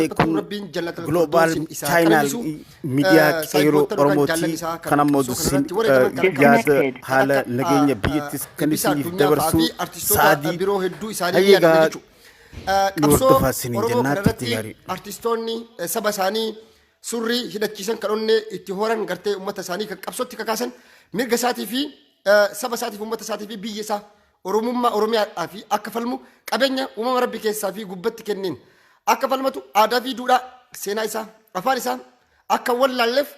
Kun Rabbiin jannatal Global Firdawsiin isaa Channel qananiisu. Miidiyaa Qeerroo Saayiboottan yookaan Oromooti. jaallan isaa Kan kan ammoo qabsoo dursin kanarratti wareegaman kan akka yaada kan haala akka nageenya biyyattis kan Eebbisaa isiniif Addunyaa fa'aa dabarsu fi artistoota Sa'adii biroo hedduu isaanii ni Hayyeegaa yaadna jechuudha. nu Qabsoo hordofaa isiniin Oromoo jennaa turtii kanarratti gaarii. artistoonni saba isaanii surrii hidhachiisan kan onnee itti horan gartee uummata isaanii kan qabsootti kakaasan mirga isaatii fi saba isaatiif, uummata isaatii fi biyya isaa Oromummaa Oromiyaadhaa fi akka falmu, qabeenya uumama rabbi keessaa fi gubbatti kenneen akka falmatu, aadaa fi duudhaa seenaa isaa afaan isaa akka wallaalleef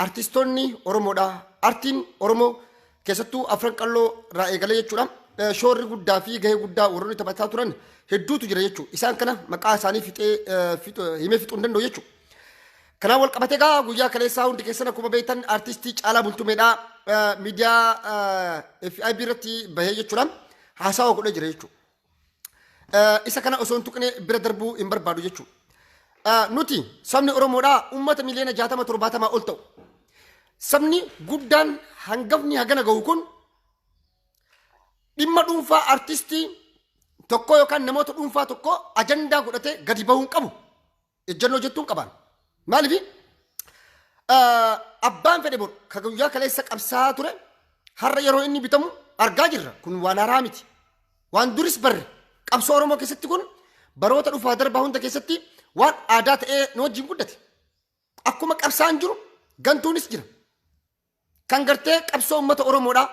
artistoonni Oromoodha. Artiin Oromoo keessattuu Afran Qalloo irraa eegalee jechuudha. Shoorri guddaa fi gahee guddaa warroonni taphataa turan hedduutu jira jechuudha. Isaan kana maqaa isaanii fixee himee fixuu hin danda'u jechuudha. Kanaan wal qabatee gaa guyyaa kaleessaa hundi keessan akkuma beektan artistii Caalaa Bultumeedha. Miidiyaa FIB irratti bahee jechuudha. Haasawa godhee jira jechuudha. Isa kana osoo hin tuqne bira darbuu hin barbaadu jechuudha. Nuti sabni Oromoodhaa uummata miliyoona 60 70 ol ta'u. Sabni guddaan hangafni hagana gahu kun dhimma dhuunfaa artistii tokkoo yookaan namoota dhuunfaa tokkoo ajandaa godhatee gadi bahuu hin qabu. Ejjennoo jettuun qabaan. Maaliif abbaan fedhe bor ka guyyaa kaleessa qabsaa'aa ture har'a yeroo inni bitamu argaa jirra. Kun waan haaraa miti. Waan duris barre qabsoo Oromoo keessatti kun baroota dhufaa darbaa hunda keessatti waan aadaa ta'ee nu wajjin guddate. Akkuma qabsaa'aan jiru gantuunis jira. Kan gartee qabsoo uummata Oromoodhaa,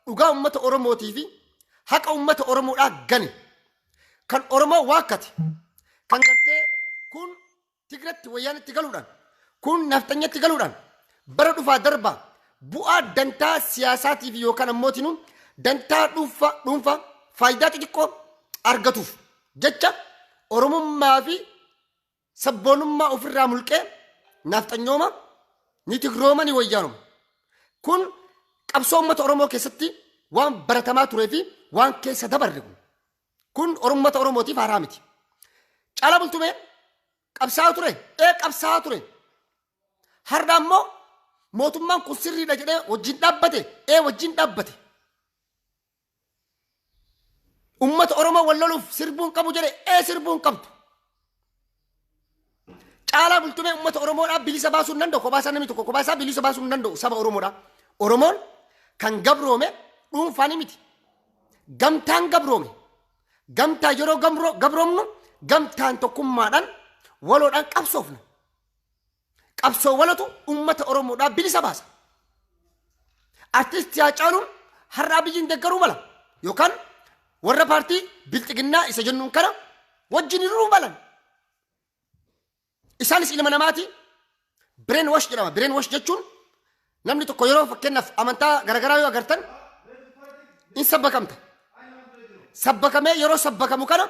dhugaa uummata Oromootii fi haqa uummata Oromoodhaa gane. Kan Oromoo waakkate. Kan gartee kun Tigratti wayyaanitti galuudhaan, kun nafxanyatti galuudhaan bara dhufaa darbaa bu'aa dantaa siyaasaatiif yookaan ammootinuu dantaa dhuunfaa dhuunfaa faayidaa xixiqqoo argatuuf jecha Oromummaa fi sabboonummaa ofirraa mulqee naafxanyooma, ni tigrooma, ni wayyaanoma. Kun qabsoo uummata Oromoo keessatti waan baratamaa turee fi waan keessa dabarre kun. Kun uummata Oromootiif haaraa miti. Caalaa Bultumee qabsaa'aa ture, ee qabsaa'aa ture. Har'a ammoo mootummaan kun sirriidha jedhee wajjin dhaabbate, ee wajjin dhaabbate. Ummata Oromoo wal loluuf sirbuun qabu jedhe, ee sirbuun qabdu. Caalaa Bultumee ummata Oromoodhaa bilisa baasuu hin danda'u. Kophaa isaa namni tokko kophaa isaa bilisa baasuu hin danda'u saba Oromoodhaa. Oromoon kan gabroome dhuunfaan miti. Gamtaan gabroome. Gamtaa yeroo gabroomnu gamtaan tokkummaadhaan waloodhaan qabsoofna. Qabsoo walotu uummata Oromoodhaa bilisa baasa. Artisti Haacaaluun har'a Abiyyiin deeggaruu mala yookaan warra paartii Bilxiginnaa isa jennuun kana wajjin hiriiruu malan. Isaanis ilma namaati. Brain wash jedhama. Brain wash jechuun namni tokko yeroo fakkeenyaaf amantaa garaagaraa yoo agartan in sabbakamta. Sabbakamee yeroo sabbakamu kana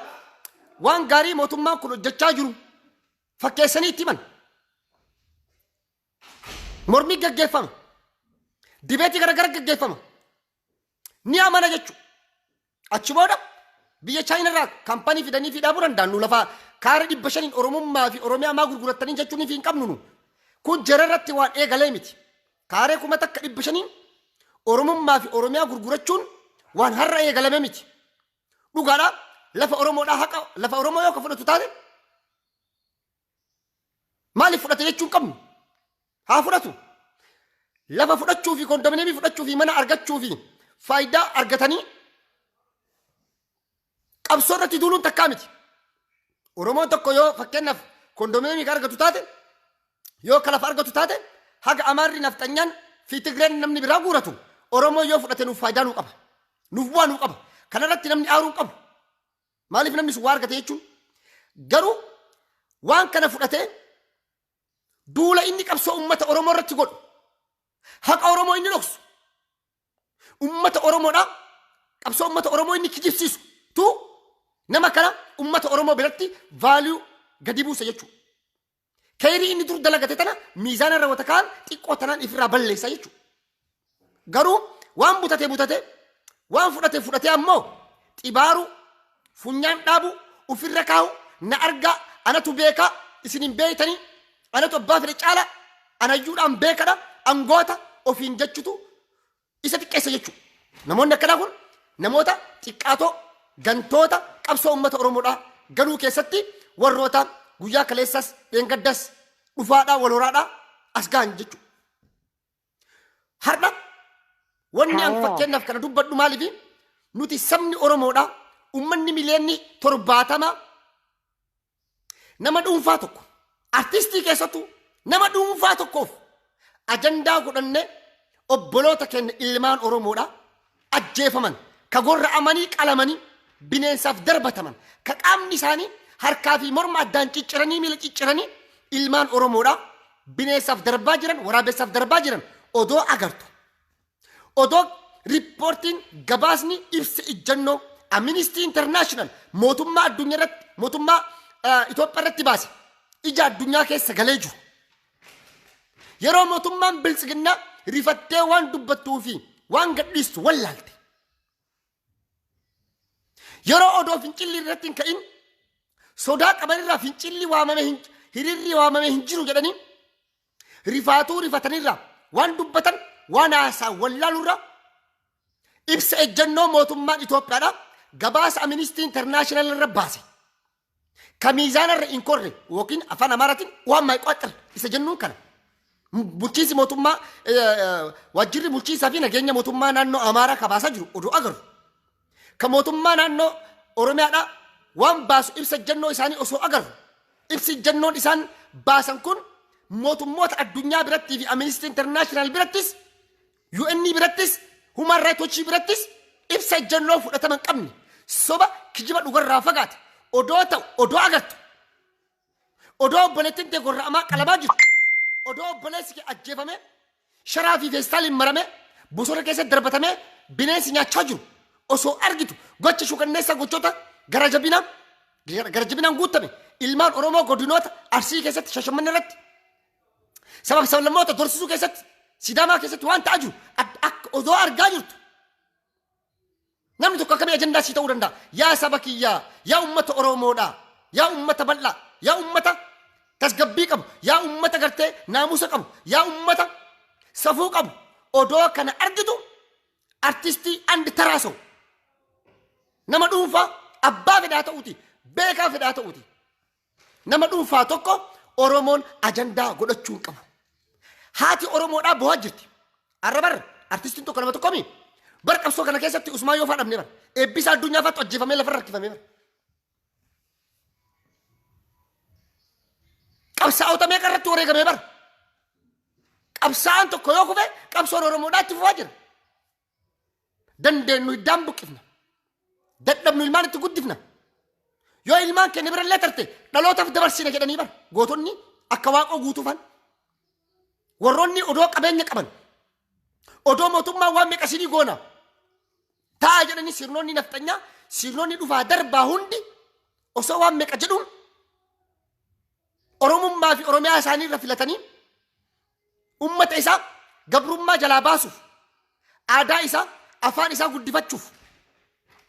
waan gaarii mootummaan kun hojjechaa jiru fakkeessanii itti himan. Mormii gaggeeffama. Dibeetii garagara gaggeeffama. Ni amana jechuudha. Achi booda biyya Chaayinaa irraa kaampaanii fidanii fi dhaabuu danda'an nu lafaa kaara 500n Oromummaa fi Oromiyaa maa gurgurattanii jechuun hin qabnu nu. Kun jara irratti waan eegalee miti. Kaaree 1500n Oromummaa fi Oromiyaa gurgurachuun waan har'a eegalame miti. Dhugaadha, lafa Oromoodhaa haqa lafa Oromoo yoo ka fudhatu taate maaliif fudhate jechuu hin qabnu. Haa fudhatu. Lafa fudhachuu fi kondominiyeemii fudhachuu fi mana argachuu fi faayidaa argatanii qabsoo irratti duuluun takkaa miti. Oromoon tokko yoo fakkeenyaaf kondominiyeemii ka argatu taate, yoo ka lafa argatu taate, haga Amaarri, nafxanyaan fi Tigreen namni biraa guuratu Oromoon yoo fudhate nuuf faayidaa nuu qaba. Nuuf bu'aa nuu qaba. Kanarratti namni aaruu hin qabu. Maaliif namni sun waa argate jechuun garuu waan kana fudhatee duula inni qabsoo uummata Oromoo irratti godhu, haqa Oromoo inni dhoksu, ummata Oromoodha, qabsoo ummata Oromoo inni kijibsiisu tu nama kana ummata Oromoo biratti vaaliyuu gadi buusa jechuudha. Keyrii inni dur dalagate tana miizaana irra wata kaan xiqqoo tanaan ifirraa balleessa jechuudha. Garuu waan butate butate, waan fudhate fudhate, ammoo xibaaru, funyaan dhaabu, ofirra kaa'u, na argaa, anatu beekaa, isin hin beeytanii, anatu abbaa fedhe caala, anayyuudhaan beekadha, angoota ofiin jechutu isa xiqqeessa jechuudha. Namoonni akkanaa kun namoota xiqqaatoo, gantoota qabsoo uummata Oromoodhaa galuu keessatti warroota guyyaa kaleessas dheengaddas dhufaadhaa wal horaadhaa as gahan jechuudha. Har'a wanni an fakkeenyaaf kana dubbadhu maaliifi nuti sabni Oromoodha, uummanni miliyoonni 70 nama dhuunfaa tokko, artistii keessattuu nama dhuunfaa tokkoof ajandaa godhanne obboloota keenya ilmaan Oromoodha ajjeefaman, ka gorra'amanii qalamanii bineensaaf darbataman, ka qaamni isaanii harkaa fi morma addaan cicciranii, miila cicciranii ilmaan Oromoodha bineensaaf darbaa jiran, waraabessaaf darbaa jiran odoo agartu, odoo riippoortiin, gabaasni ibsa ijjannoo Amnesty International mootummaa addunyaa irratti, mootummaa Itoophiyaa irratti baase ija addunyaa keessa galee jiru. Yeroo mootummaan biltsiginnaa rifattee waan dubbattuu fi waan gadhiistu wallaalte. Yeroo odoo fincilli irratti hin ka'in sodaa qabanirraa fincilli waamame hin, hiriirri waamame hin jiru jedhanii rifaatuu rifatanirraa waan dubbatan waan haasaa wallaalurraa ibsa ejjennoo mootummaan Itoophiyaadha gabaasa Amnesty International irra baase, ka miizaana irra hin korre yookiin afaan Amaaraatiin waan maayqoaxxir isa jennuun kana bulchiinsi mootummaa, waajjirri bulchiinsaa fi nageenya mootummaa naannoo Amaaraa ka baasaa jiru odoo agarru, ka mootummaa naannoo Oromiyaadha waan baasu ibsa ejjennoo isaanii osoo agarru, ibsi ejjennoon isaan baasan kun mootummoota addunyaa birattii fi Amnesty International birattis, UN birattis, Human Rights Watch birattis ibsa ejjennoo fudhatama hin qabne, soba, kijiba dhugarraa fagaate odoo ta'u odoo agartu, odoo obboleettiin tee gorra'amaa qalamaa jirtu, odoo obboleessi kee ajjeefamee sharaa fi feestaaliin maramee bosona keessatti darbatamee bineensi nyaachaa jiru osoo argitu, gocha shukanneessaa, gochoota gara jabinaa gara jabinaan guutame ilmaan Oromoo godinoota Arsii keessatti, Shashamannee irratti, sabab sablammoota dorsisuu keessatti, Sidaamaa keessatti waan ta'aa jiru akka odoo argaa jirtu namni tokko akkamii ajandaa sii ta'uu danda'a? Yaa saba kiyyaa, yaa ummata Oromoodhaa, yaa ummata bal'aa, yaa ummata tasgabbii qabu, yaa ummata gartee naamusa qabu, yaa ummata safuu qabu, odoo kana argitu artistii andi taraasoo nama dhuunfaa abbaa fedhaa ta'uuti, beekaa fedhaa ta'uuti, nama dhuunfaa tokko Oromoon ajandaa godhachuu hin qabu. Haati Oromoodhaa bohaa jirti. Arra barra artistiin tokko nama tokkomi. Bar qabsoo kana keessatti Usmaan yoo fa'aa dhabnee bara. Eebbisa addunyaa fa'aatu ajjeefamee lafarra harkifamee bara. Qabsaa'ota meeqa irratti wareegamee bara. Qabsaa'aan tokko yoo kufe qabsoon Oromoodhaa itti fufaa jira. Dandeenyu hiddaan buqqifna. Dadhabnu ilmaan itti guddifna. Yoo ilmaan keenya bira illee tarte dhalootaaf dabarsina jedhanii bara. Gootonni akka Waaqoo Guutuufan. Warroonni odoo qabeenya qaban, odoo mootummaa waan meeqa isinii goona ta'a jedhanii, sirnoonni nafxanyaa, sirnoonni dhufaa darbaa hundi osoo waan meeqa jedhuun Oromummaa fi Oromiyaa isaanii irra filatanii ummata isaa gabrummaa jalaa baasuuf, aadaa isaa, afaan isaa guddifachuuf,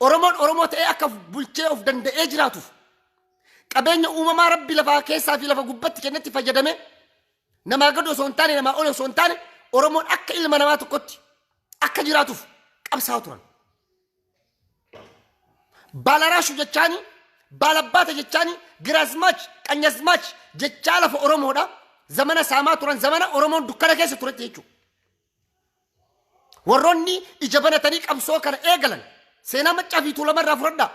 Oromoon Oromoo ta'ee akka bulchee of danda'ee jiraatuuf, qabeenya uumamaa Rabbi lafaa keessaa fi lafa gubbatti kennetti fayyadamee namaa gad osoo hin taane, namaa ol osoo hin taane, Oromoon akka ilma namaa tokkotti akka jiraatuuf qabsaa'aa turan. Baalaraashu jechaani, baalabbaata jechaani, giraazmaach, qanyazmaach jechaa lafa Oromoodha. Zamana saamaa turan, zamana Oromoon dukkana keessa turetti jechuudha. Warroonni ija banatanii qabsoo kana eegalan seenaa Maccaa fi Tuulama irraa fudhadhaa.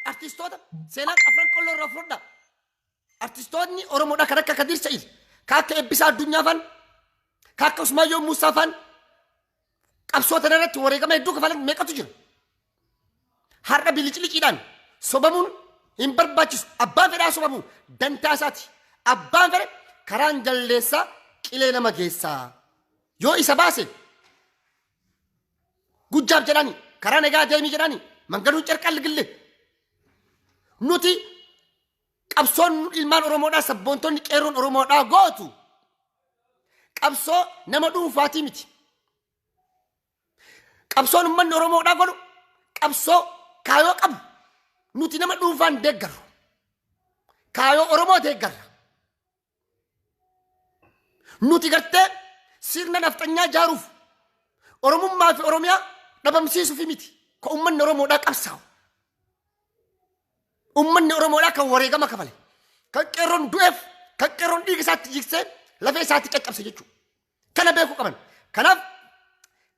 Artistoota seenaa Afran Qolloo irraa fudhadhaa. Artistoonni Oromoodha kan akka Kadir Sa'id, kan akka Eebbisaa Addunyaa faan, kan akka Usmaayyoo Muusaa faan qabsoo tana irratti wareegama hedduu kafalan meeqatu jira. Har'a biliciliciidhaan sobamuun hin barbaachisu. Abbaan fedhaa sobamu dantaa isaati. Abbaan fedhe karaan jalleessaa qilee nama geessaa. Yoo isa baase gujjaaf jedhani, karaa nagaa deemii jedhani, mangaduun carqalli gille. Nuti qabsoon ilmaan Oromoodhaa, sabboontonni qeerroon Oromoodhaa gootu qabsoo nama dhuunfaatii miti. Qabsoon uummanni Oromoodhaa godhu qabsoo kaayoo qabu. Nuti nama dhuunfaan deeggarru. Kaayoo Oromoo deeggarra. Nuti gartee sirna nafxanyaa ijaaruuf, Oromummaa fi Oromiyaa dhabamsiisuuf miti. Ka uummanni Oromoodhaa qabsaa'u. Uummanni Oromoodhaa kan wareegama kafale. Kan qeerroon du'eef, kan qeerroon dhiiga isaatti jigsee lafee isaatti caccabse jechuudha. Kana beekuu qaban. Kanaaf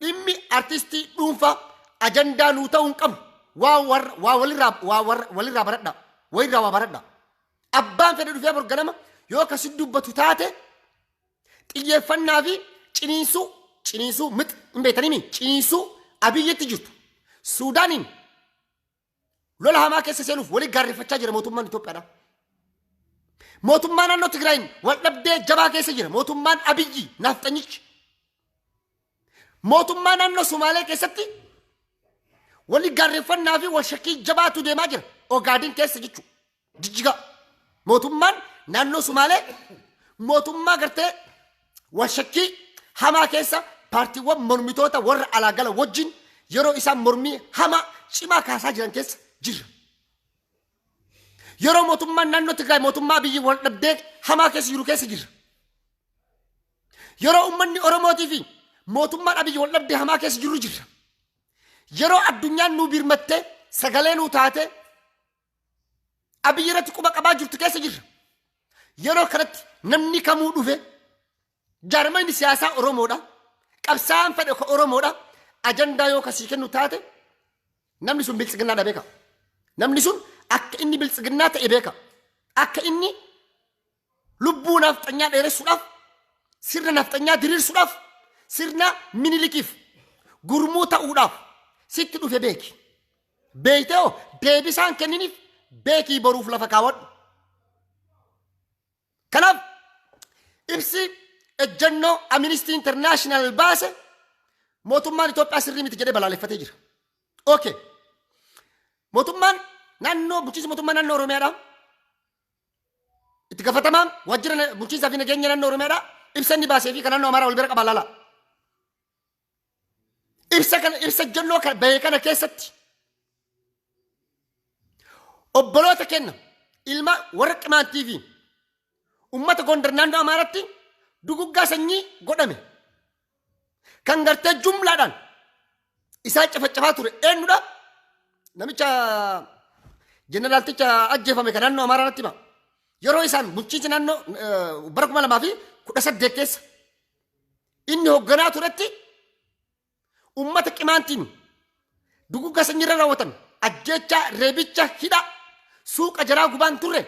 dhimmi artistii dhuunfaa ajandaa nuu ta'uu hin qabu. Waa warra waa walirraa waa warra walirraa baradha. Walirraa waa baradha. Abbaan fedhe dhufee bor ganama yoo akkasi dubbatu taate, xiyyeeffannaa fi ciniinsuu mix hin beektanii, ciniinsuu Abiyyitti jirtu. Suudaaniin lola hamaa keessa seenuuf walii gaarreeffachaa jira mootummaan Itoophiyaadha. Mootummaa naannoo Tigraayin wal dhabdee jabaa keessa jira mootummaan Abiyyi naafxanyichi. Mootummaa naannoo Sumaalee keessatti walii gaarreeffannaa fi wal shakkii jabaatu deemaa jira. Ogaadin keessa jechuudha. Jijjiga. Mootummaan naannoo Sumaalee mootummaa gartee wal shakkii hamaa keessa, paartiiwwan mormitoota warra alaa gala wajjin yeroo isaan mormii hamaa cimaa kaasaa jiran keessa jirra. Yeroo mootummaan naannoo Tigraay mootummaa biyyi wal dhabdee hamaa keessa jiru keessa jirra. Yeroo uummanni Oromootii fi mootummaan Abiyyi wal dhabdee hamaa keessa jiru jirra. Yeroo addunyaan nuu birmattee sagalee nuu taatee Abiyyi irratti quba qabaa jirtu keessa jirra. Yeroo kanatti namni kamuu dhufe, jaarmanni siyaasaa Oromoodha. Qabsaa'aan fedhe ka Oromoodha. Ajandaa yoo kasii kennu taate, namni sun biltsiginnaadha beeka. Namni sun akka inni biltsiginnaa ta'e beeka. Akka inni lubbuu nafxanyaa dheeressuudhaaf, sirna nafxanyaa diriirsuudhaaf, sirna Minilikiif gurmuu ta'uudhaaf sitti dhufe beeki. Beektee hoo deebisaan kenniniif, beekii boruuf lafa kaawwadhu. Kanaaf ibsi ejjennoo Amnesty International baase mootummaan Itoophiyaa sirrii miti jedhee balaaleffatee jira. Okay. Mootummaan naannoo, bulchiinsa mootummaa naannoo Oromiyaadha. Itti gaafatamaan waajjira bulchiinsaa fi nageenya naannoo Oromiyaadha. Ibsa inni baasee fi kan naannoo Amaaraa wal bira qabaa laala. Ibsa kana, ibsa ejjennoo kana bahee kana keessatti, obboloota kenna ilma warra Qimaantii fi ummata Gondar naannoo Amaaratti duguggaa sanyii godhame kan gartee jumlaadhaan isaan cafacafaa ture eenyudha? Namicha jeneraalticha ajjeefame kan naannoo Amaaraa natti hima. Yeroo isaan bulchiinsa naannoo bara 2018 keessa inni hoogganaa turetti ummata Qimaantiin duguggaa sanyiirra raawwatan, ajjeechaa, reebicha, hidha, suuqa jaraa gubaan turre,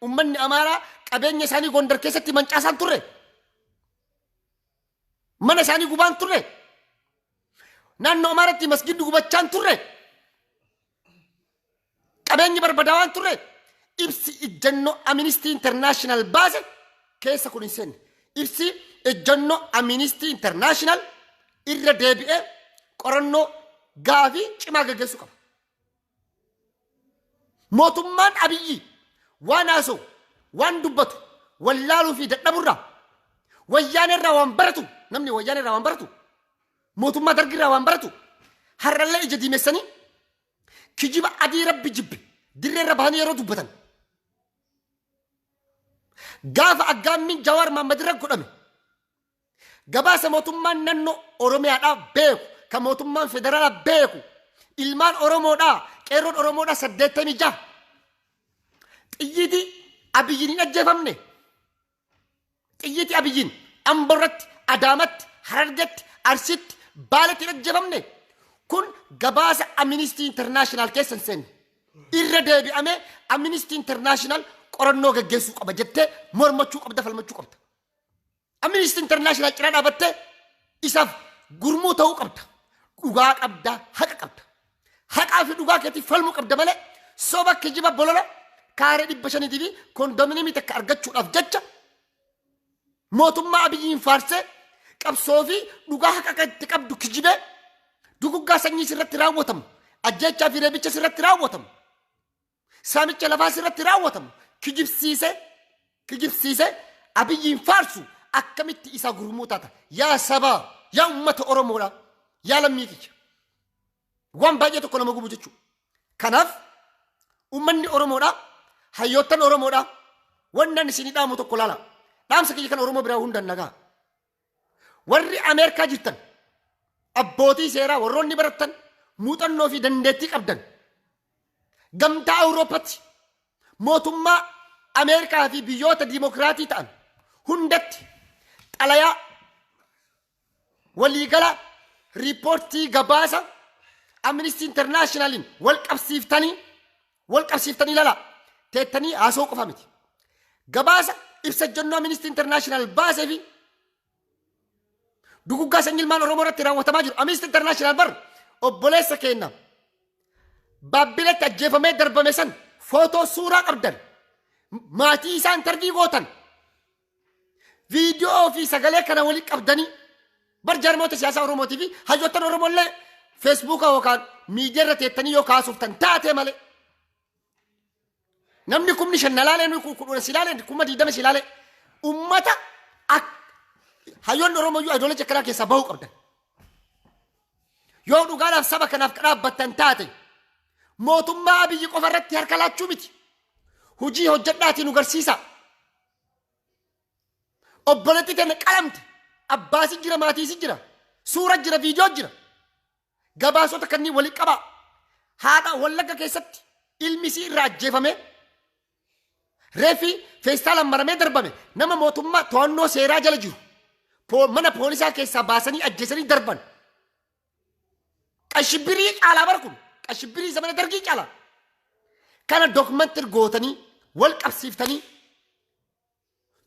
ummanni Amaaraa qabeenya isaanii Gondar keessatti mancaasaan turre, mana isaanii gubaan turre, naannoo Amaaratti masgiddi gubachaan turre, qabeenyi barbadaawaan turre. Ibsi ejjennoo Amnesty International baase keessa kun hin seenne. Ibsi ejjennoo Amnesty International irra deebi'ee qorannoo gaafii cimaa gaggeessuu qaba. Mootummaan Abiyyi waan haasa'u, waan dubbatu wallaaluu fi dadhaburraa Wayyaanee irraa waan baratu, namni Wayyaanee irraa waan baratu, mootummaa Dargii irraa waan baratu, har'allee ija diimessanii kijiba adii Rabbi jibbe dirree irra bahanii yeroo dubbatan, gaafa aggaammiin Jawaar Mahaammad irra godhame, gabaasa mootummaan naannoo Oromiyaadhaa beeku, kan mootummaan federaalaa beeku, ilmaan Oromoodhaa, qeerroon Oromoodhaa 86 xiyyiitii Abiyyiin hin ajjeefamne. Xiyyiitii Abiyyiin Ambo irratti, Adaamatti, Harargetti, Arsitti, Baaletti hin ajjeefamne. Kun gabaasa Amnesty International keessa hin seenne. Irra deebi'amee Amnesty International qorannoo gaggeessuu qaba jettee mormachuu qabda, falmachuu qabda. Amnesty International cinaa dhaabattee isaaf gurmuu ta'uu qabda. Dhugaa qabda, haqa qabda. Haqaa fi dhugaa keetiif falmuu qabda malee, soba, kijiba, bolola kaaree 500 fi kondominiimii takka argachuudhaaf jecha mootummaa Abiyyiin faarsee, qabsoo fi dhugaa haqa akka itti qabdu kijibee, duguggaa sanyii sirratti raawwatamu, ajjeechaa fi reebicha sirratti raawwatamu, saamicha lafaa sirratti raawwatamu kijibsiisee kijibsiisee Abiyyiin faarsu akkamitti isaa gurmuu taata? Yaa sabaa, yaa ummata Oromoodha, yaa lammii kiyya. Waan baay'ee tokko nama gubu jechuudha. Kanaaf ummanni Oromoodha, hayyoottan Oromoodha, wannan isinii dhaamu tokko laala. Dhaamsa kiyya kan Oromoo biraa hundan nagaa. Warri Ameerikaa jirtan, abbootii seeraa, warroonni barattan, muuxannoo fi dandeettii qabdan, gamtaa Awurooppaatti mootummaa Ameerikaa fi biyyoota diimokiraatii ta'an hundatti xalayaa waliigala riippoortii gabaasa Amnesty Internationaliin wal qabsiiftanii lala teettanii haasoo qofa miti. Gabaasa ibsa ejjennoo Amnesty International baasee fi duguggaa sanyii ilmaan Oromoo irratti raawwatamaa jiru. Amnesty International bar obboleessa keenya Baabbiletti ajjeefamee darbame san footoo suuraa qabdan, maatii isaa interview gootan, viidiyoo fi sagalee kana waliin qabdanii bar jaarmoota siyaasaa Oromootii fi hayyoottan Oromoollee Feesbuuka yookaan miidiyaa irra teettanii yoo kaasuuftan taatee malee. Namni 5,000 na laalee, 10,000 si laalee, 20,000 si laalee, ummata hayyoonni Oromoo iyyuu ideology akkanaa keessaa bahuu qabdan. Yoo dhugaadhaaf saba kanaaf dhaabbattan taate, mootummaa Abiyyi qofa irratti harka laachuu miti. Hujii hojjedhaatii nu garsiisa. Obboleetti teenya qalamte. Abbaasi jira, maatiisi jira, suura jira, viidiyoo jira. Gabaasota kanneen waliin qabaa. Haadha Wallagga keessatti ilmi isii irraa ajjeefame, reefi feestaalaan maramee darbame, nama mootummaa to'annoo seeraa jala jiru mana poolisaa keessaa baasanii ajjeesanii darban. Qashibbirii caalaa bara kun qashibbirii zamana Dargii caalaa. Kana document gootanii wal qabsiiftanii,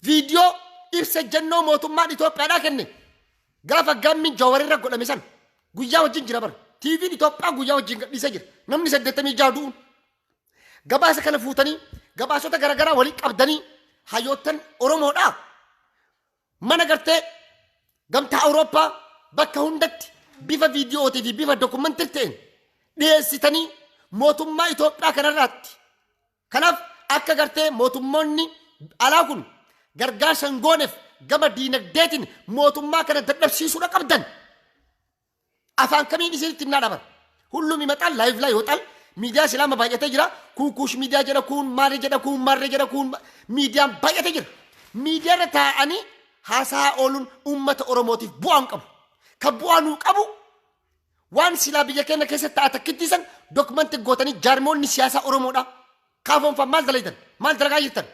viidiyoo ibsa ejjennoo mootummaan Itoophiyaadhaa kenne gaafa gammiin Jawaarirra godhame san guyyaa wajjin jira bara. TV'n Itoophiyaa guyyaa wajjin gadhiisee jira. Namni 86 du'uun. Gabaasa kana fuutanii, gabaasota garaagaraa waliin qabdanii, hayyoottan Oromoodhaa mana gartee Gamtaa Awurooppaa bakka hundatti bifa viidiyootii fi bifa document ta'een dhiyeessitanii mootummaa Itoophiyaa kanarraatti. Kanaaf akka gartee mootummoonni alaa kun gargaarsa hin gooneef gama diinagdeetiin mootummaa kana dadhabsiisuudha qabdan. Afaan kamiin isinitti himnaa dhaban? ሁሉም ይመጣል፣ live ላይ ይወጣል። ሚዲያ silaama baay'atee jira. Kun Kuush Miidiyaa jedha, kun maali jedha, kun marree jedha, kun miidiyaan baay'atee jira. Miidiyaa irra taa'anii haasaa ooluun uummata Oromootiif bu'aa hin qabu. Kan bu'aa nuu qabu waan silaa biyya keenya keessatti ta'a takkittiisan document gootanii jaarmoonni siyaasaa Oromoodha. Kaafoonfaan maal dalaytan? Maal dalagaa jirtan?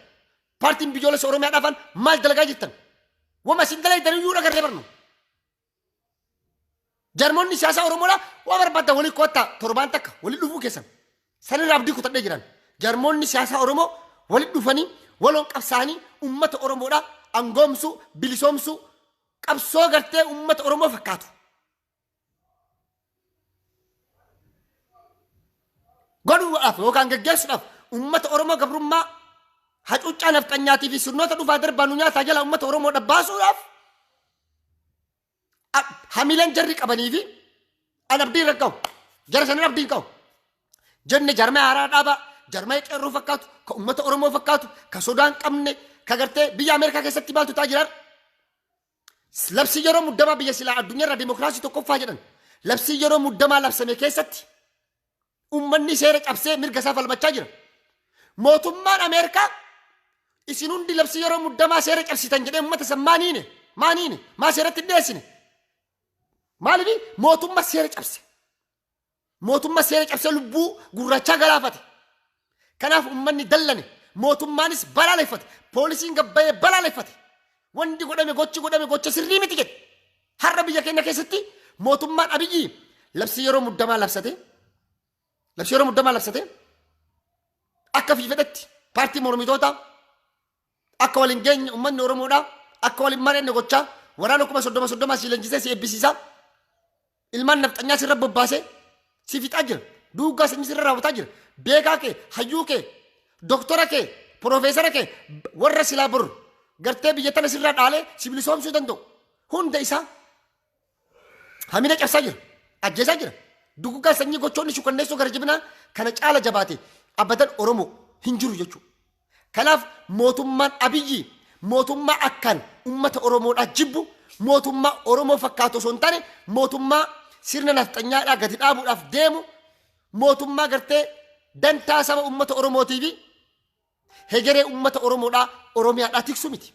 Paartiin biyyoolessa Oromiyaa dhaafan maal dalagaa jirtan? Wama isin dalaytan iyyuu dhagarree barnu. Jaarmoonni siyaasaa Oromoodha waa barbaaddan walii kottaa, torbaan takka walii dhufuu keessan. Sanirraa abdii kutadhee jiran. Jaarmoonni siyaasaa Oromoo walii dhufanii waloon qabsaa'anii uummata Oromoodha angoomsuu, bilisoomsuu, qabsoo gartee uummata Oromoo fakkaatu godhuudhaaf yookaan geggeessuudhaaf, uummata Oromoo gabrummaa hacuuccaa nafxanyaatii fi sirnoota dhufaa darbaa nu nyaataa jala uummata Oromoo dhabbaasuudhaaf hamileen jarri qabanii fi an abdii irra qabu. Jara sanin abdii hin qabu. Jenne jarmee haaraa dhaabaa, jarmee qeerroo fakkaatu, ka uummata Oromoo fakkaatu, ka sodaa hin qabne, ka gartee biyya Ameerikaa keessatti maaltu ta'aa jiran? Labsii yeroo muddamaa biyya silaa addunyaarraa dimokiraasii tokkoffaa jedhan. Labsii yeroo muddamaa labsame keessatti uummanni seera cabsee mirga isaa falmachaa jira. Mootummaan Ameerikaa isin hundi labsii yeroo muddamaa seera cabsitan jedhee uummata san maaniine maaniine maa seeratti hin dhiyeessine? Maaliif mootummaa seera cabse? Mootummaa seera cabsee lubbuu gurraachaa galaafate. Kanaaf uummanni dallane, mootummaanis balaaleffate, poolisiin gabbayee balaaleffate. Wanti godhame, gochi godhame gocha sirrii miti jedhe. Har'a biyya keenya keessatti mootummaan Abiyyi labsii yeroo muddamaa labsate, labsii yeroo muddamaa labsate, akka fi fedhetti paartii mormitootaa akka waliin geenye, uummanni Oromoodhaa akka waliin mari'anne gochaa, waraana 30,000 30 si leenjisee, si eebbisiisaa, ilmaan nafxanyaa sirra bobbaasee si fixaa jira. Duuggaa sanyii sirra raawwataa jira. Beekaa kee, hayyuu kee, doktora kee, piroofeesara kee, warra silaa bor gartee biyya tana sirraa dhaalee si bilisoomsuu danda'u hunda isaa hamina cabsaa jira. Ajjeesaa jira. Duuggaa sanyii gochoonni shukanneessoo gara jabinaa kana caala jabaate abadan Oromoo hin jiru jechuudha. Kanaaf mootummaan Abiyyi mootummaa akkaan uummata Oromoodhaa jibbu, mootummaa Oromoo fakkaatu osoo hin taane, mootummaa sirna nafxanyaadhaa gadi dhaabuudhaaf deemu, mootummaa gartee dantaa saba uummata Oromootii fi hegeree uummata Oromoodhaa Oromiyaadhaa tiksu miti.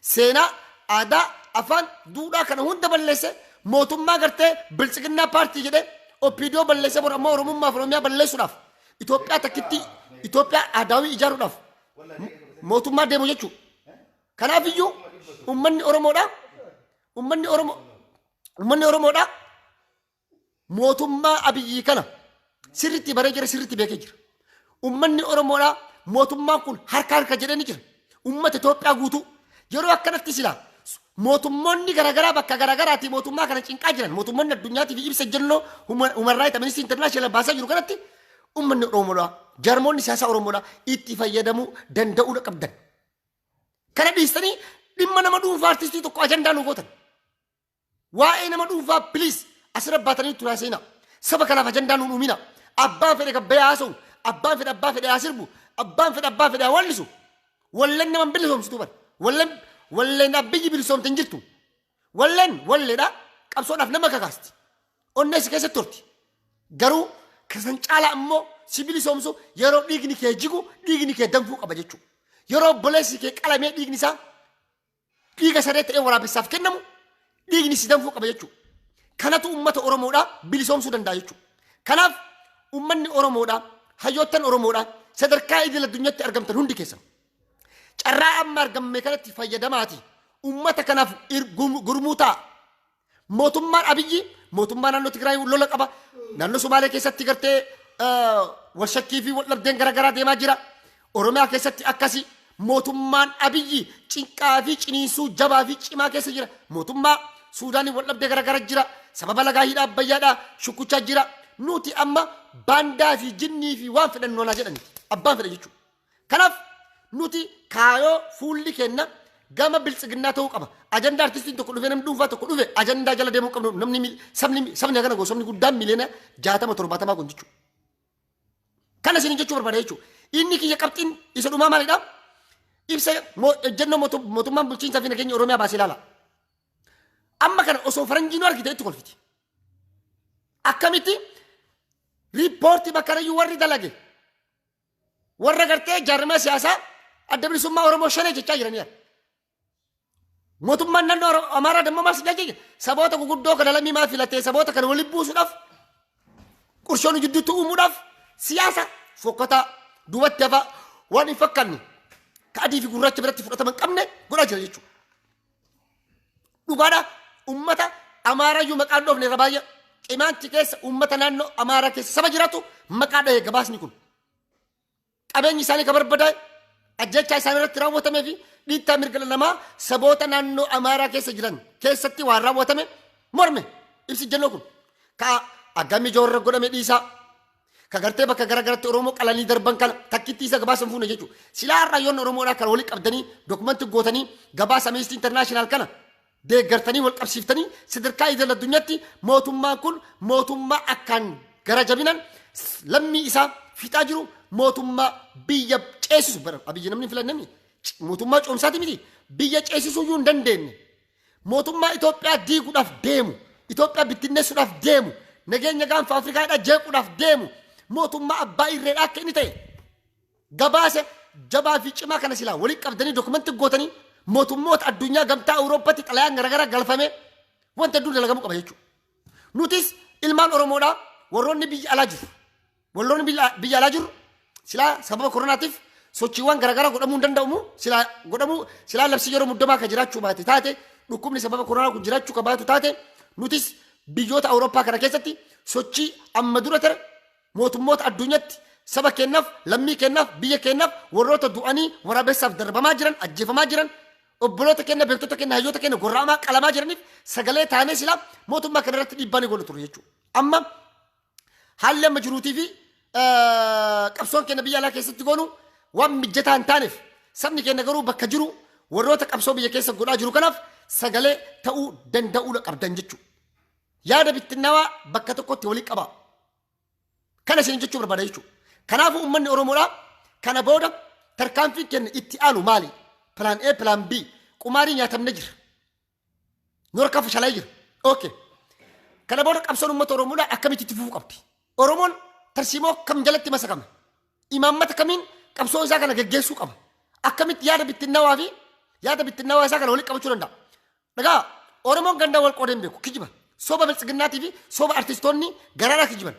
Seenaa, aadaa, afaan, duudhaa kana hunda balleesse, mootummaa gartee Biltsiginnaa paartii jedhee OPDO balleesse, bor ammoo Oromummaa fi Oromiyaa balleessuudhaaf, Itoophiyaa takkitti, Itoophiyaa aadaawii ijaaruudhaaf Mootummaa deemu jechuudha. Kanaafiyyuu uummanni Oromoodha. Uummanni Oromoo uummanni Oromoodha. Mootummaa Abiyyii kana sirriitti baree jira, sirriitti beekee jira. Uummanni Oromoodha, mootummaan kun harka harka jedhee ni jira. Uummata Itoophiyaa guutuu yeroo akkanatti silaa mootummoonni garaagaraa bakka garaagaraatii mootummaa kana cinqaa jiran, mootummoonni addunyaatii fi ibsa ejjennoo Human Rights Amnesty International baasaa jiru kanatti, uummanni Oromoodha, jarmoonni siyaasaa Oromoodha itti fayyadamuu danda'uudha qabdan. Kana dhiistanii dhimma nama dhuunfaa artistii tokko ajandaa nu gootan. Waa'ee nama dhuunfaa please asirra baatanii turaa seenaa. Saba kanaaf ajandaa nuun uumina. Abbaan fedhe gabbayyaa haasa'u, abbaan fedhe abbaa fedhe haa sirbu, abbaan fedhe abbaa fedhe haa wallisu. Walleen nama hin bilisoomsitu bara. Walleen walleen Abiyyi bilisoomte hin jirtu. Walleen walleedha, qabsoodhaaf nama kakaasti. Onnee si keessatti turti. Garuu kasan caalaa ammoo si bilisoomsu yeroo dhiigni kee jigu dhiigni kee danfuu qaba jechuudha. Yeroo obboleessi kee qalamee dhiigni isaa dhiiga saree ta'ee waraabessaaf kennamu dhiigni si danfuu qaba jechuudha. Kanatu uummata Oromoodhaa bilisoomsuu danda'a jechuudha. Kanaaf uummanni Oromoodhaa, hayyoottan Oromoodhaa sadarkaa idil addunyaatti argamtan hundi keessan carraa amma argamme kanatti fayyadamaati uummata kanaaf gurmuu ta'a. Mootummaan Abiyyi mootummaa naannoo Tigraay lola qaba. Naannoo Somaalee keessatti gartee wal shakkii fi wal dhabdeen garaagaraa deemaa jira. Oromiyaa keessatti akkasi. Mootummaan Abiyyi cinqaa fi ciniinsuu jabaa fi cimaa keessa jira. Mootummaa Suudaanii wal dhabdee garaagaraa jira. Sababa lagaa hidha Abbayyaadhaa shukkuchaa jira. Nuti amma baandaa fi jinnii fi waan fedhan noonaa jedhani. Abbaan fedha jechuudha. Kanaaf nuti kaayoo fuulli kenna gama biltsiginnaa ta'uu qaba. Ajandaa artistiin tokko dhufe, namni dhuunfaa tokko dhufe ajandaa jala deemuu qabnu. Namni sabni hagana goo, sabni guddaan miliyoona 60 70 kun jechuudha. Kana isin jechuu barbaada jechuudha. Inni kiyya qabxiin isa dhumaa maalidha? Ibsa ejjennoo mootummaan bulchiinsaa fi nageenya Oromiyaa baasee ilaala. Amma kana osoo faranjiin argite itti kolfiti. Akkamitti riippoortii bakka iyyuu warri dalage warra gartee jaarmaa siyaasaa Adda Bilisummaa Oromoo shanee jechaa jiraniidha. Mootummaan naannoo Amaaraa dammoo maal jechaa jira? Saboota guguddoo kana lammii maa filatee saboota kana waliin buusuudhaaf, qurshoon jidduutti uumuudhaaf, siyaasa fokkataa duubatti hafaa waan hin fakkaanne ka adii fi gurraacha biratti fudhatama hin qabne godhaa jira jechuudha. Dhugaadha, uummata Amaarayyuu maqaan dhoofne irra baay'ee Qimaanti keessa, uummata naannoo Amaaraa keessa saba jiraatu maqaa dhahee gabaasni kun. Qabeenyi isaanii kan barbadaa'e, ajjechaa isaan irratti raawwatamee fi dhiittaa mirga dhala namaa saboota naannoo Amaaraa keessa jiran keessatti waan raawwatame morme ibsi jennoo kun. Ka aggamii joorra godhame dhiisaa. Ka gartee bakka garagaratti Oromoo qalanii darban kana takkitti isa gabaasa hin fuune jechuudha. Silaa har'a yoon Oromoodhaa kana walitti qabdanii dokumentii gootanii gabaasa Amnesty International kana deeggartanii wal qabsiiftanii sadarkaa idil addunyaatti mootummaan kun mootummaa akkaan gara jabinaan lammii isaa fixaa jiru, mootummaa biyya ceesisu bara Abiyyi namni hin filanne mootummaa coomsaati miti, biyya ceesisuu iyyuu hin dandeenye, mootummaa Itoophiyaa diiguudhaaf deemu, Itoophiyaa bittinneessuudhaaf deemu, nageenya gaanfa Afrikaadhaa jeequudhaaf deemu, mootummaa abbaa irreedhaa akka inni ta'e gabaasa jabaa fi cimaa kana silaa walitti qabdanii dokumentii gootanii mootummoota addunyaa, gamtaa Awurooppaatti xalayaan garaagaraa galfamee wanta hedduun dalagamuu qaba jechuudha. Nutis ilmaan Oromoodhaa warroonni biyya alaa jiru. Warroonni biyya alaa jiru silaa sababa koronaatiif sochiiwwan garaagaraa godhamuu hin danda'amu, silaa godhamuu, silaa labsii yeroo muddamaa kan jiraachuu baate taate, dhukkubni sababa koronaa kun jiraachuu kan baatu taate, nutis biyyoota Awurooppaa kana keessatti sochii amma dura ture mootummoota addunyaatti saba keenyaaf, lammii keenyaaf, biyya keenyaaf, warroota du'anii waraabessaaf darbamaa jiran, ajjeefamaa jiran, obboloota keenya, beektota keenya, hayyoota keenya gorra'amaa qalamaa jiraniif sagalee taanee silaa mootummaa kana irratti dhiibbaa ni godhu ture jechuudha. Amma haalli amma jiruutii fi qabsoon keenya biyya alaa keessatti goonu waan mijataa hin taaneef, sabni keenya garuu bakka jiru warroota qabsoo biyya keessa godhaa jiru kanaaf sagalee ta'uu danda'uudha qabdan jechuudha. Yaada bittinnaawaa bakka tokkotti walii qabaa. Kana isin jechuu barbaada jechuudha. Kanaafuu uummanni Oromoodhaa kana booda tarkaanfiin keenya itti aanu maali? Plan A, plan B. Qumaarii nyaatamne jira. Nu harkaa fashalaa'ee jira. Okay. Kana booda qabsoon uummata Oromoodhaa akkamitti itti fufuu qabdi? Oromoon tarsiimoo kam jalatti masakame? Imaammata kamiin qabsoo isaa kana geggeessuu qaba? Akkamitti yaada bittinnaawaa fi yaada bittinnaawaa isaa kana walitti qabachuu danda'a? Dhagaa, Oromoon gandaan wal qoodee hin beeku. Kijiba. Soba biltsiginnaatii fi soba artistoonni garaadhaa kijiban.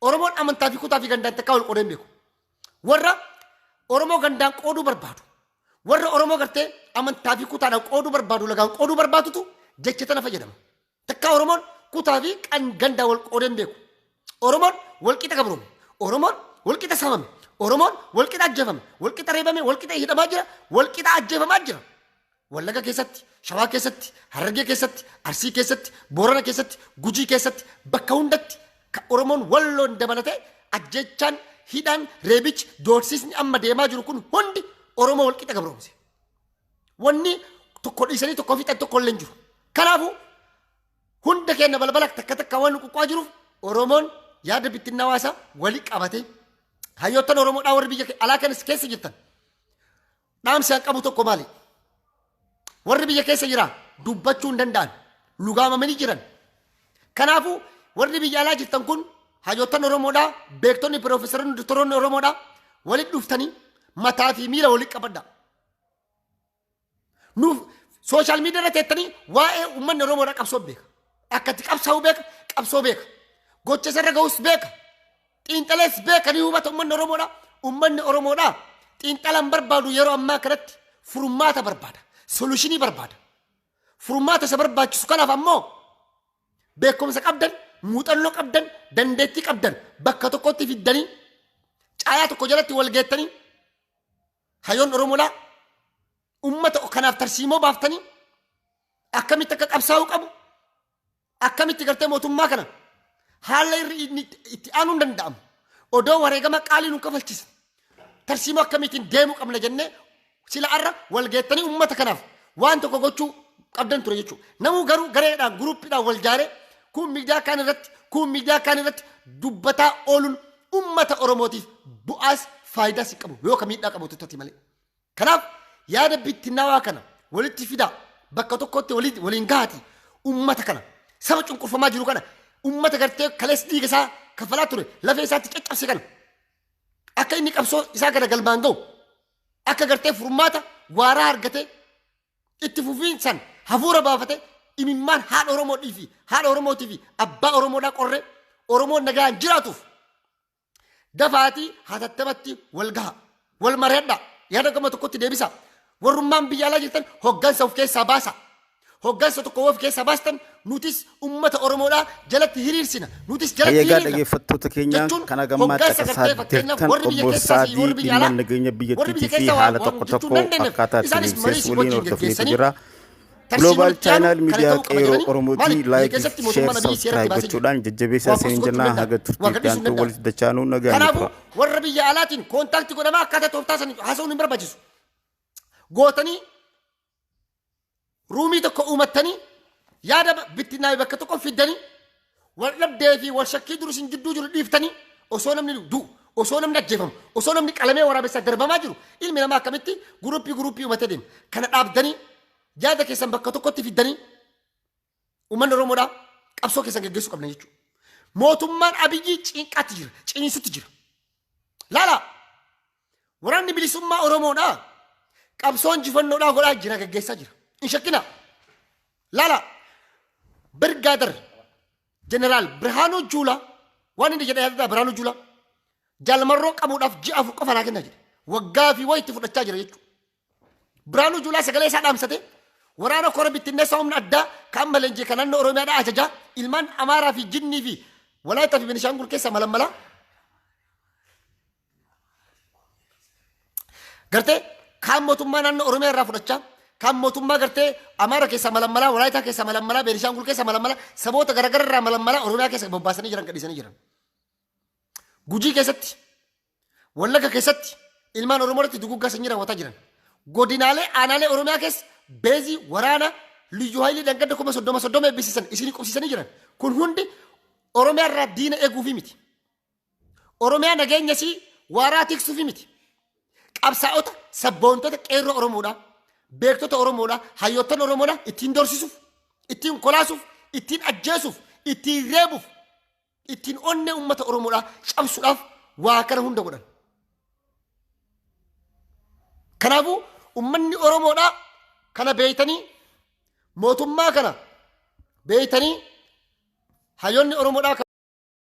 Oromoon amantaa fi kutaa fi gandaan takkaa wal qoodee hin beeku. Warra Oromoo gandaan qooduu barbaadu, warra Oromoo gartee amantaa fi kutaadhaan qooduu barbaadu, lagaan qooduu barbaadutu jecha tana fayyadama. Takka Oromoon kutaa fi gandaan wal qoodee hin beeku. Oromoon wal qixa gabroome. Oromoon wal qixa saamame. Oromoon wal qixa ajjeefame. Wal qixa reebame. Wal qixa hidhamaa jira. Wal qixa ajjeefamaa jira. Wallaga keessatti, Shawaa keessatti, Harargee keessatti, Arsii keessatti, Boorana keessatti, Gujii keessatti, bakka hundatti ka Oromoon Walloon dabalatee ajjeechaan, hidhaan, reebichi, doorsisni amma deemaa jiru kun hundi Oromoo wal qixa gabroomse. Wanni tokko dhiisanii tokko fixan tokko illee hin jiru. Kanaafuu hunda keenya balbala takka takka waan nu quqqaa jiruuf Oromoon yaada bittinnaawaa isaa wali qabatee hayyoottan Oromoodhaa warri biyya alaa kanas keessa jirtan dhaamsi an qabu tokko maali? Warri biyya keessa jira dubbachuu hin danda'an lugaamamanii jiran. Kanaafuu warri biyya alaa jirtan kun hayyoottan Oromoodhaa beektonni piroofesaroonni doktoroonni Oromoodhaa walitti dhuftanii mataa fi miila walitti qabadha. Nuuf sooshaal miidiyaa irra teettanii waa'ee uummanni Oromoodhaa qabsoo beeka. Akka itti qabsaa'u beeka, qabsoo beeka. Gocha isarra ga'us beeka. Xiinxalees beeka ni hubata uummanni Oromoodhaa. Uummanni Oromoodhaa xiinxalaan barbaadu yeroo ammaa kanatti furmaata barbaada. Soluushinii barbaada. Furmaata isa barbaachisu kanaaf ammoo beekumsa qabdan, muuxannoo qabdan, dandeettii qabdan bakka tokkotti fiddanii caayaa tokko jalatti wal geettanii Hayyoon Oromoodhaa ummata kanaaf tarsiimoo baaftanii akkamitti akka qabsaa'uu qabu akkamitti gartee mootummaa kana haala irri inni itti aanuun danda'amu odoo wareegama qaalii nu kafalchisa tarsiimoo akkamiitiin deemuu qabna jennee sila arra wal geettanii ummata kanaaf waan tokko gochuu qabdan ture jechuudha. Namuu garuu gareedhaan guruuppiidhaan wal jaaree kun miidiyaa kaan irratti kun miidiyaa kaan irratti dubbataa ooluun ummata Oromootiif bu'aas faayidaas hin qabu yoo ka miidhaa qabu tuttati malee. Kanaaf yaada bittinnaawaa kana walitti fidaa bakka tokkotti waliin gahaati ummata kana saba cunqurfamaa jiru kana ummata gartee kalees dhiiga isaa kafalaa ture lafee isaatti caccabse kana akka inni qabsoo isaa kana galmaan ga'u akka gartee furmaata waaraa argatee itti fufiinsaan hafuura baafate imimmaan haadha Oromoodhii fi haadha Oromootii fi abbaa Oromoodhaa qorree Oromoon nagaan jiraatuuf dafaatii hatattamatti wal gaha wal mari'adha yaada gama tokkotti deebisa warrummaan biyya alaa jirtan hoggansa of keessaa baasa hoggansa tokko of keessaa baastan nutis ummata Oromoodhaa jalatti hiriirsina nutis jalatti Egaa hiriirra dhaggeeffattoota keenya jechuun kana gammaa hoggansa caqasaa gartee fakkeenyaaf jirtan warri biyya obbo keessaa fi Saadii warri biyya dhimma alaa nageenya warri biyya biyyattiitii fi keessaa haala waan tokko jechuu tokko hin dandeenyeef akkaataa ittiin isaanis marii ibsees si waliin wajjin hordofneetu geggeessanii jira. tarsiimoo Global itti aanu Channel kana Miidiyaa ta'uu qaba Qeerroo jedhanii maali Oromootii biyya laayikii keessatti sheer mootummaan Abiyyi seeratti sabskiraayib baasee jira gochuudhaan jajjabeessaa waa post isiniin gochuu hin jennaa danda'an haga waa turtiitti gadhiisuu hin aantuu danda'an walitti dachaanuu nagaan nu kanaafuu tura. warra biyya alaatiin koontaakti godhamaa akkaataa tooftaa sanii haasa'uun hin barbaachisu gootanii ruumii tokko uumattanii yaada bittinnaa'e bakka tokko fiddanii wal dhabdee fi wal shakkii dur isin jidduu jiru dhiiftanii osoo namni du'u osoo namni ajjeefamu osoo namni qalamee waraabessaa darbamaa jiru ilmi namaa akkamitti guruppii guruppii uumatee deema kana dhaabdanii yaada keessan bakka tokkotti fiddanii uummanni Oromoodhaa qabsoo keessan geggeessuu qabna jechuudha. Mootummaan Abiyyi cinqaatti jira, ciniinsutti jira. Laala waraanni bilisummaa Oromoodhaa qabsoo injifannoodhaa godhaa jira geggeessaa jira. Hin shakkina. Laala Birgaadar Jeneraal Birhaanuu Juulaa waan inni jedhe yaadataa Birhaanuu Juulaa Jaalmarroo qabuudhaaf ji'a 4 qofa naa kennaa jedhe. Waggaa fi wayitti fudhachaa jira jechuudha. Birhaanuu Juulaa sagalee isaa dhaamsate waraana kora bittinneessaa humna addaa kan amma leenjii kan naannoo Oromiyaadhaa ajajaa ilmaan Amaaraa fi Jinnii fi Walaayittaa fi Benishaangul keessaa malammalaa gartee kaan mootummaa naannoo Oromiyaa irraa fudhachaa kaan mootummaa gartee Amaara keessaa malammalaa Walaayitaa keessaa malammalaa Benishaangul keessaa malammalaa saboota garaagaraa irraa malammalaa Oromiyaa keessa bobbaasanii jiran gadhiisanii jiran. Gujii keessatti Wallagga keessatti ilmaan Oromoo irratti duguggaa sanyii raawwataa jiran. Godinaalee aanaalee Oromiyaa keessa beezii waraana liyyuu haayilii dhangadda 30,000 30 eebbisiisan isinii qubsiisanii jiran. Kun hundi Oromiyaa irraa diina eeguufi miti. Oromiyaa nageenya isii waaraa tiksuufi miti. Qabsaa'ota sabboontota qeerroo Oromoodhaa, beektota Oromoodhaa, hayyoottan Oromoodhaa ittiin doorsisuuf, ittiin kolaasuuf, ittiin ajjeesuuf, ittiin reebuuf ittiin onnee uummata Oromoodhaa cabsuudhaaf waa kana hunda godhan. Kanaafuu uummanni Oromoodhaa kana beeytanii mootummaa kana beeytanii hayyoonni Oromoodhaa